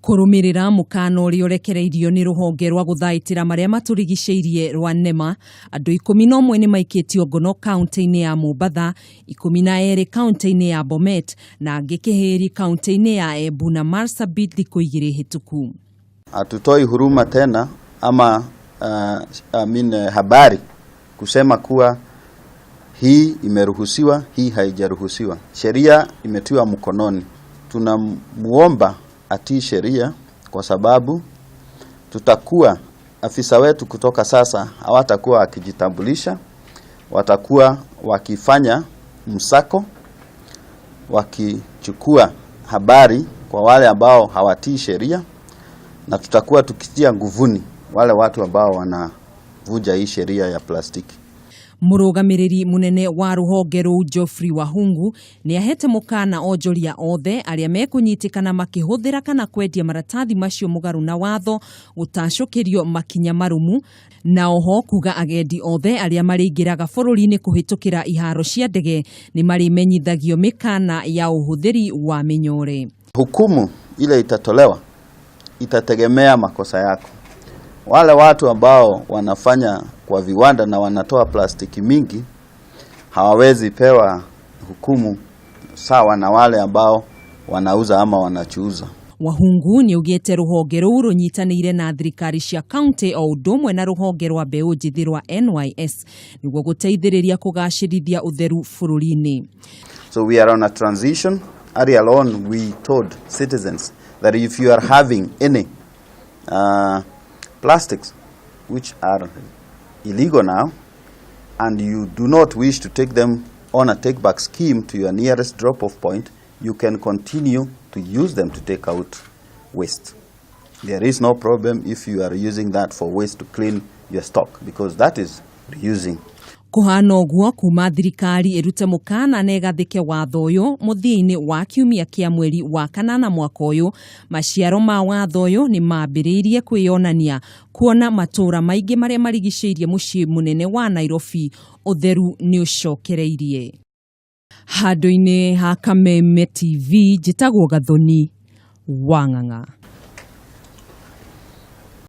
Kũrũmĩrĩra mũkana ũrĩa ũrekereirio nĩ rũhonge rwa gũthaitĩra marĩa matũrigicĩirie rwa NEMA, andũ 11 nĩ maikĩtio ngono kaunti-inĩ ya Mombatha, 12 kaunti-inĩ ya Bomet na angĩ kĩhĩri kaunti-inĩ ya Embu na Marsabit thikũ 2 hĩtũku. Hatutoi huruma tena ama I mean, habari kusema kuwa hii imeruhusiwa, hii haijaruhusiwa. Sheria imetiwa mkononi. Tunamuomba atii sheria kwa sababu tutakuwa afisa wetu kutoka sasa hawatakuwa wakijitambulisha, watakuwa wakifanya msako, wakichukua habari kwa wale ambao hawatii sheria, na tutakuwa tukitia nguvuni wale watu ambao wanavunja hii sheria ya plastiki. Mũrũgamĩrĩri mũnene wa rũhonge rũu Geoffrey Wahungu nĩ ahete mũkana onjoria othe arĩa mekũnyitĩkana makĩhũthĩra kana kwendia maratathi macio mũgarũ na watho gũtacũkĩrio makinya marũmu, na oho kuga agendi othe arĩa marĩingĩraga bũrũri-inĩ kũhĩtũkĩra iharo cia ndege nĩ marĩmenyithagio mĩkana ya ũhũthĩri wa mĩnyore. Hukumu ile itatolewa itategemea makosa yako. Wale watu ambao wanafanya kwa viwanda na wanatoa plastiki mingi hawawezi pewa hukumu sawa na wale ambao wanauza ama wanachuuza. Wahungu nĩ augĩte rũhonge rũu rũnyitanĩire na thirikari cia kaunti o ũndũ ũmwe na rũhonge rwa mbeũ njĩthĩ rwa NYS nĩguo gũteithĩrĩria kũgacĩrithia ũtheru bũrũri-inĩ. So we are on a transition. Earlier on we told citizens that if you are having any plastics which are illegal now and you do not wish to take them on a take back scheme to your nearest drop off point, you can continue to use them to take out waste. There is no problem if you are using that for waste to clean your stock, because that is reusing. Kũhana ũguo kuma thirikari ĩrute mũkana na ĩgathĩke watho ũyũ mũthia-inĩ wa kiumia kĩa mweri wa kanana mwaka ũyũ, maciaro ma watho ũyũ nĩ mambĩrĩirie kwĩyonania kuona matũũra maingĩ marĩa marigicĩirie mũciĩ mũnene wa Nairobi ũtheru nĩ ũcokereirie. Handũ-inĩ ha Kameme TV, njĩtagwo Gathoni Wang'ang'a.